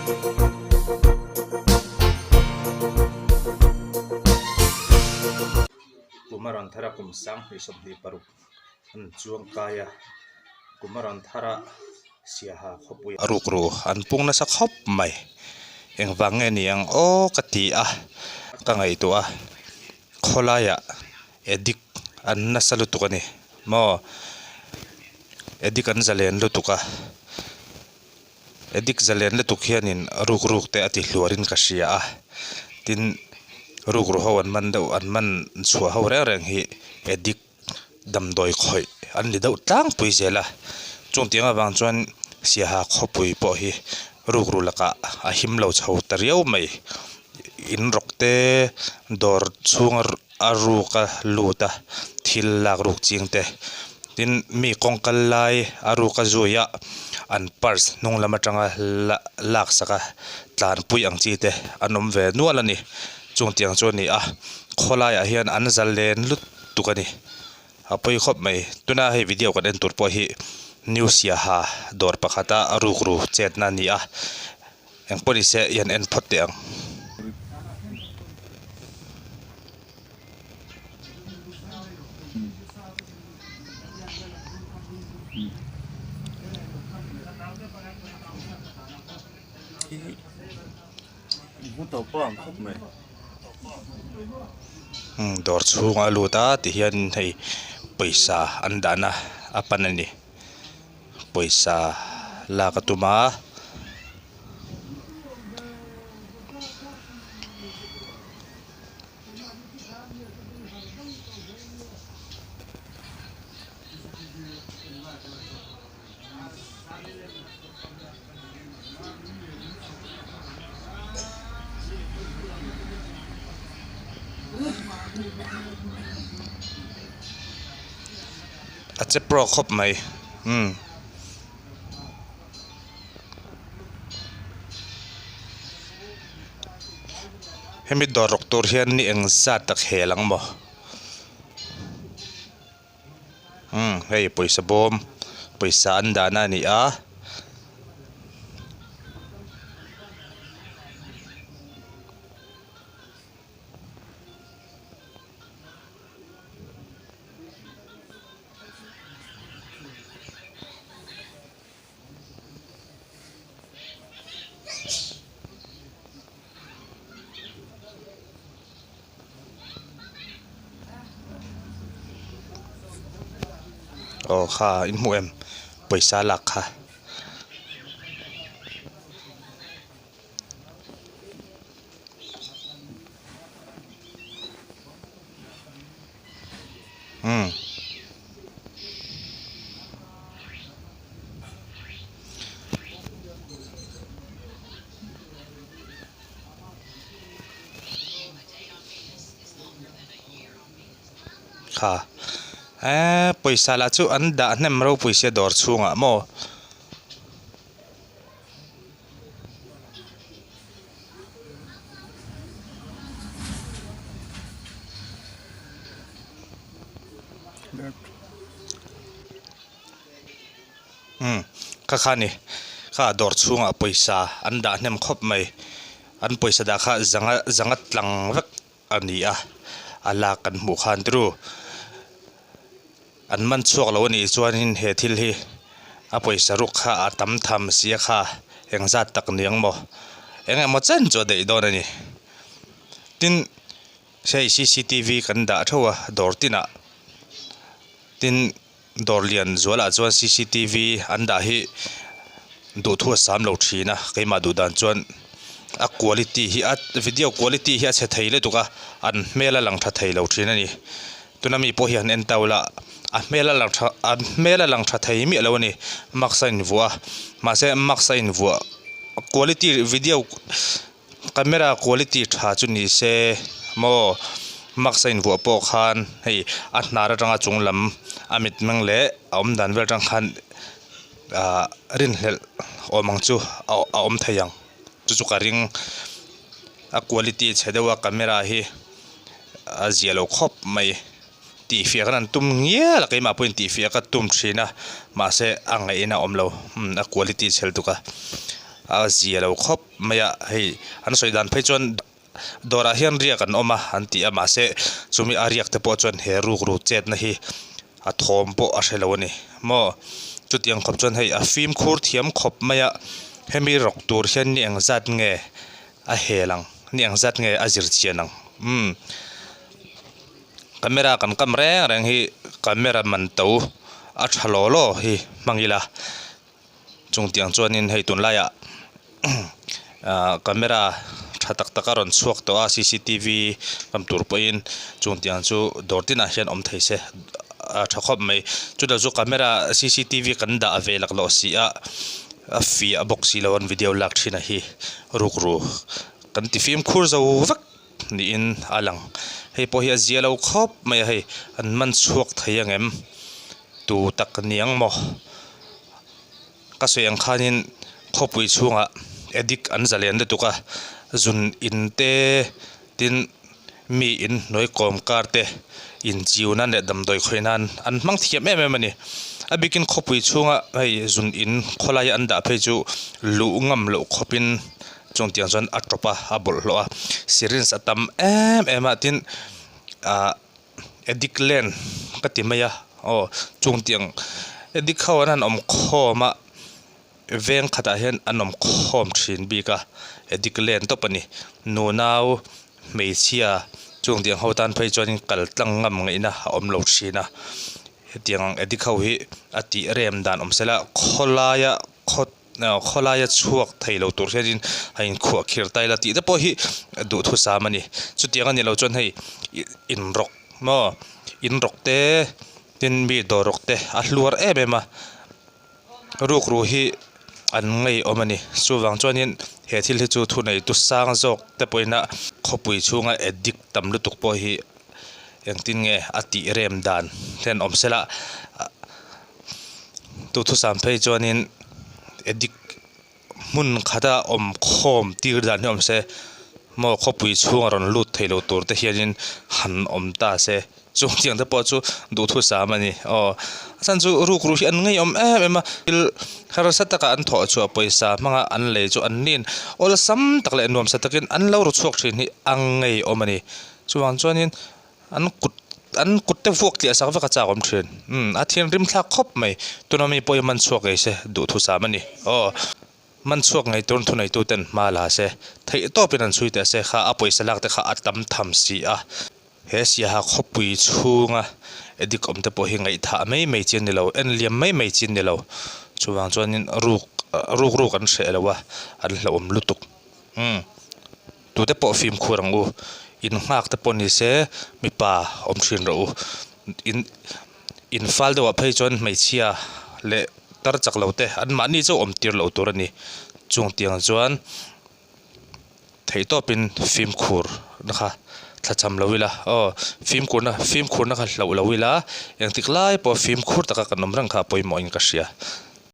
Kum a rawn thar a kum 2026 an chuang kai a kum a rawn thar a siaha khawpui a rukru an pung nasa khawp mai engvang nge ni ang aw ka ti a ka ngaihtuah a khawlaiah addict an nasa lutuk a ni maw addict an zalen lutuk a addict zalen lutuk hianin ruk ruk te a ti hluarin ka hria a tin rukru ho an man deuh an man chhuah ho reng reng hi addict damdawi khawih an ni deuh tlangpui zel a chung tiang avang chuan siaha khawpui pawh hi rukru lakah a him lo chho ta riau mai in rawk te dawr chhunga a ruk a lut a thil lak ruk ching te tin mi kawng kal lai a ruk a zui a an purse hnung lam atanga la lak sak a tlanpui ang chi te an awm ve nual a ni chung tiang chu a ni a khawlaiah hian an zalen lutuk a ni a pawi khawp mai tuna hei video kan en tur pawh hi new siaha dawr pakhata a rukru chetna a ni a. Eng pawh ni se i han en phawt teh ang. Dawr chhungah a lut a tihian hei pawisa an dahna a pan a ni. Pawisa lak a tum a. A che pro khawp mai umm. Hemi dawr rawk tur hian ni eng zat tak hel ang maw umm hei pawisa bawm pawisa an dahna a ni a. Aw kha in hmuh em pawisa lak kha. Umm. Kha eee pawisa lah chu an dah hnem ropui sia dawr chhungah maw. Umm kha kha ni kha dawr chhungah pawisa an dah hnem khawp mai an pawisa dah kha zanga zanga tlang vek a ni a a lak kan hmuh khan turu an man chhuak lo a nih chuanin he thil hi a pawisa ruk kha a tam tham sia kha engzat tak ni ang maw eng emaw chen chu a daih dawn a ni tin hei cctv kan dah theuh a dawr tinah tin dawr lian zualah chuan cctv an dah hi duhthu a sam lo thin a keimah duh dan chuan a quality hi a video quality hi a chhe thei lutuk a an hmel a lang tha thei lo thin a ni tuna mi pawh hi han en tau la a hmel a lang tha a hmel a lang tha thei miah lo a ni mask a invuah a mahse mask a invuah quality video Camera quality tha chu ni se maw mask a invuah pawh khan hei a hnar atanga chung lam a mit meng leh a awm dan vel atang khan ahh rinhlelh awm ang chu a awm thei ang chu chu ka ring a quality chhe deuh a camera hi a zia lo khawp mai tih fiah khan an tum ngial a keimah pawhin tih fiah ka tum thin a mahse a ngaihna a awm lo a quality chhe lutuk a. A zia lo khawp mai a, hei an sawi dan phei chuan dawrah hian riak an awm a an ti a, mahse chumi a riak te pawh chuan he rukru chetna hi a thawm pawh a hre lo a ni maw. Chutiang khawp chuan hei a fimkhur thiam khawp mai a, hemi rawk tur hian ni engzat nge a hel ang, ni engzat nge a zir chian ang umm. Camera kan kam reng reng hi camera man to a tha law law hi hmang ila. Chung tiang chuanin hei tunlaiah ah camera tha tak tak a rawn chhuak tawh a cctv kam tur pawhin chung tiang chu dawr tinah hian awm thei se a tha khawp mai chutah chu camera cctv kan dah ve laklawh si a a fiah bawk si lo an video lak thin a hi rukru kan ti fimkhur zo vek niin a lang hei pawh hi a zia lo khawp mai a hei an man chhuak thei ang em tu tak niang maw. Ka sawi ang khanin khawpui chhungah addict an zalen lutuk a, zun in te tin mi in hnuai kawm kar te inchiu nan leh damdawi khawih nan an hmang thiam em em a ni. A bikin khawpui chhunga hei zun in khawlaia an dah phei chu luh ngam loh khawpin chung tiang chuan a tawp a, a bawlhhlawh a, syringe a tam em em a tin ah. Addict lane ka ti mai a aw chung tiang addict ho an han awm khawm a veng khatah hian an awm khawm thin bik a addict lane tawp a ni nunau hmeichhia chung tiang ho tan phei chuan kal tlang ngam ngaihna a awm lo thin a hetiang ang addict ho hi a tih rem dan awm sela khawlaia khaw. Khawlaia chhuak thei lo tur hianin a inkhuah khir ta ila tih te pawh hi duhthusam a ni. Chutiang a ni lo chuan hei inrawk maw inrawk te tin mi dawrrawk te a hluar em em a, rukru hi an ngeiawm a ni. Chuvang chuanin he thil hi chu thuneitu sang zawk te pawhin a khawpui chhunga addict tam lutuk pawh hi engtin nge a tih rem dan hian awm sela. Duhthusam phei chuanin addict hmun khata awm khawm tir dan hi awm se maw khawpui chhunga rawn lut thei lo tur te hianin han awm ta se chung tiang te pawh chu duhthusam a ni aw a chhan chu rukru hi an ngeiawm em em a thil harsa taka an thawh chhuah pawisa hmanga an lei chu an nin awlsam tak leh nuamsa takin an lo ru chhuak thin hi a ngeiawm a ni chuvang chuanin. An kut an kut te vuak tliah sak vek a chak awm thin. Umm a thianghlim thlak khawp mai. Tuna mi pawhin man chhuak ngei se duhthusam a ni. Aw man chhuak ngei turin thuneitu ten hma la se. Theih tawpin an chhui teh se kha a pawisa lak te kha a tam tham si a. He siaha khawpui chhunga addict awm te pawh hi ngaihthah mai mai chi a ni lo, en liam mai mai chi a ni lo. Chuvang chuanin ruk ruk ruk an hreh lo a, an hlauhawm lutuk. Umm. Tute pawh fimkhur ang u, in nghak te pawh ni se mipa awm thin rawh u. In in fal deuhah phei chuan hmeichhia leh tar chak lo te an mahni chauh awm tir loh tur a ni. Chung tiang chuan theihtawpin fimkhur na kha thlachham lo ila aw fimkhurna fimkhurna kha hlauh lo ila engtik lai pawh fimkhur taka kan awm reng kha a pawimawhin ka hria.